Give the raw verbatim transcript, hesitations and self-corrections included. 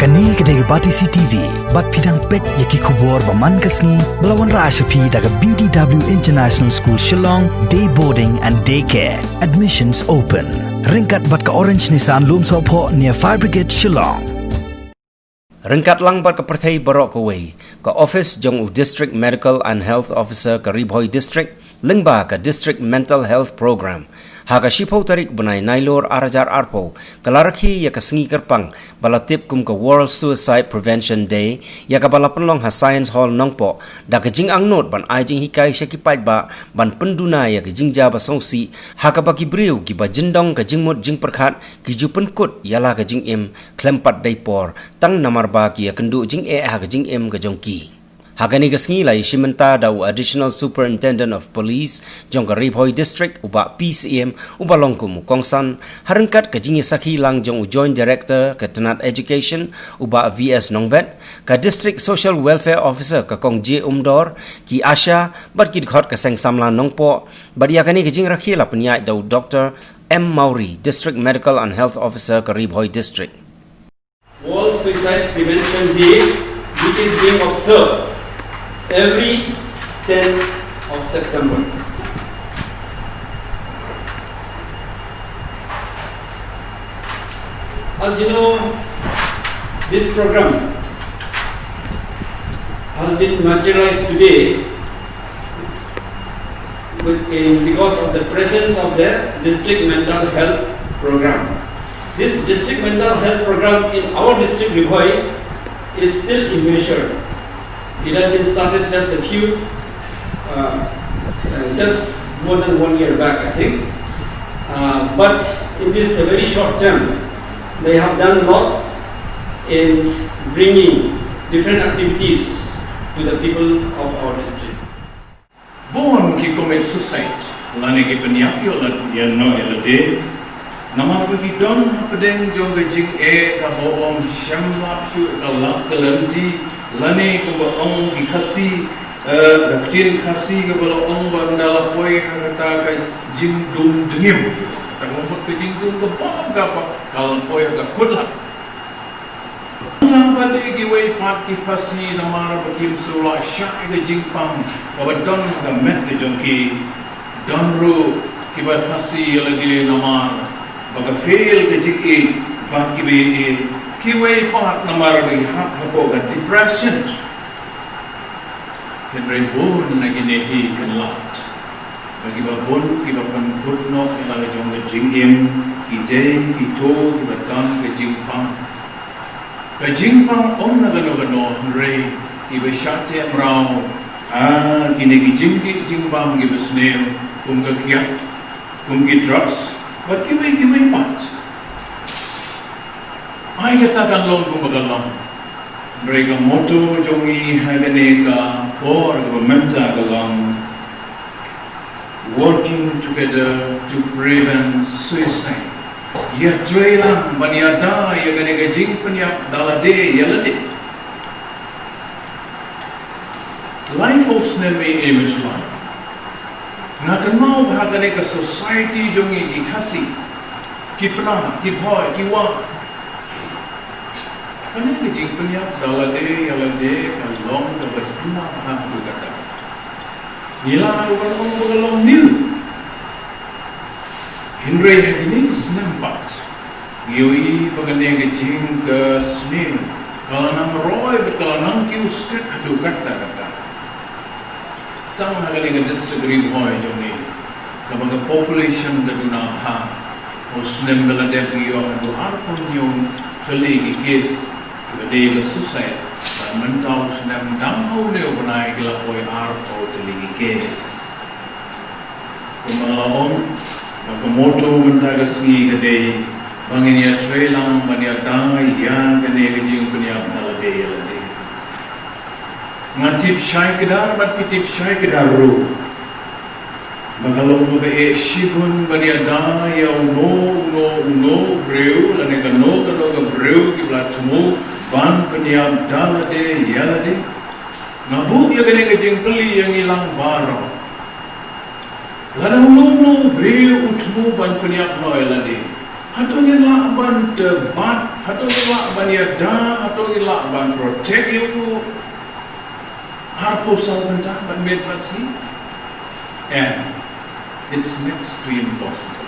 Kane ka dei ka Batesi T V, bad phi dang peit ïa ki khubor ba man ka sngi, ba la wanrah sha phi da ka B D W International School Shillong, Day Boarding and Day Care. Admissions open. Ryngkat bad ka Orange Nissan Lumsohphoh near Fire Brigade Shillong. Ryngkat lang bad ka pyrthei baroh kawei, ka office jong u District Medical and Health Officer ka Ri Bhoi District, lyngba ka District Mental Health Program, ha ka shiphew tarik bnai Nailur ar hajar arphew, ka la rakhe ïa ka sngi kyrpang ba la tip kum ka World Suicide Prevention Day, ïa kaba la pynlong ha Science Hall Nongpoh, da ka jingangnud ban ai jinghikai sha ki paidbah ban pynduna ïa ka jingjia ba sngewsih ha kaba ki briew kiba jyndong ka jingmut jingpyrkhat ki ju pynkut ïa la ka jingim khlem pat dei por, tang namar ba ki ïakynduh jingeh ha ka jingim ka jong ki. Ha kane ka sngi la ïashim bynta da u Additional Superintendent of Police jong ka Ri Bhoi District, u Bah P Syiem, uba long kum u kongsan, ha ryngkat ka jingïasakhi lang jong u Joint Director ka tnat Education, u Bah V S Nongbet, ka District Social Welfare Officer ka Kong J Umdor, ki ASHA, bad ki dkhot ka Seng Samla Nongpoh, bad ïa kane ka jingrakhe la pynïaid da u Doctor M Mawrie, District Medical and Health Officer ka Ri Bhoi District. World Suicide Prevention Day, which is being observed every tenth of September. As you know, this program has been materialized today with, in, because of the presence of the District Mental Health Program. This District Mental Health Program in our district, Ri Bhoi, is still immature. It has been started just a few, uh, uh, just more than one year back, I think. Uh, but in this very short term, they have done lots in bringing different activities to the people of our district. Bun ki commit suicide, lane ki pynïap ïa la, ïa noh ïa lade. Namar ba ki don hapdeng jong ka jingeh kaba ym shym lap shuh ka lap ka lynti, lane kumba ong ki Khasi, eh, ka ktien Khasi kaba la ong ba ynda la poi ha kata ka jingdum dngiem, kata ka mut ka jingdum kaba ka, ka la poi ha ka kut lad. Tang ba dei kiwei pat ki phasi namar ba kim sngewlah shah ïa ka jingpang kaba don ha ka met ka jong ki. Don ruh kiba phasi ïa lade namar ba ka fail ka jingïeit bad kiba ïeit. Kiwei pat namar ba ki hap hapoh ka depression. Hynrei bun na kine hi ki lad ba kiba bun kiba pynkut noh ïa la ka jong ka jingim, ki dei kito kiba don ka jingpang. Ka jingpang ym na kano kano hynrei kiba shah teh mraw ha kine ki jingdih jingbam kiba sniew, kum ka kiad, kum ki drugs bad kiwei kiwei pat. Ai kata kan long kumba kan long. Hynrei ka motto jong ngi ha kane ka por kaba mynta ka long, working together to prevent suicide. Ïatreilang ban ïada ïa kane ka jingpynïap da lade ïa lade. Laiphew snem ei ei mynshuwa, nga kynmaw ba ha kane ka society jong ngi ki Khasi, ki Pnar, ki Bhoi, ki War, kane ka jingpynïap da lade ïa lade ka long kaba duna bha haduh katta. Ngi lah ruh ban ong ba ka long nil. Hynrei ha kine ki snem pat ngi ïohi ba kane ka jingsniew ka la nang roi bad ka la nang kiew stet haduh katta katta. Tang ha kane ka district Ri Bhoi jong ngi, kaba ka population ka duna bha, u snem ba la dep ngi ïoh haduh arphew hynñiew tylli ki case kiba dei ka suicide. Bad mynta u snem dang ha une u bnai ki la poi arphew tylli ki case. Kumba nga la ong, ba ka motto mynta ka sngi ka dei ba ngin ïatreilang ban ïada ïa kane ka jingpynïap da lade ïa lade. Nga tip shai kdar bad phi tip shai kdar ruh ba ka long kaba eh shibun ban ïada ïa uno uno uno u briew lane kano kano ka briew kiba la thmu ban pynïap da lade ïa lade. Nga buh ïa kane ka jingkylli ïa ngi lang baroh. Lada uno uno u briew u thmu ban pynïap noh ïa lade, hato ngin lah ban, eh, bat Hato ngi lah ban ïada, hato ngi lah ban protect ïa u arphew saw kynta bad miet bad sngi? And it's next to impossible.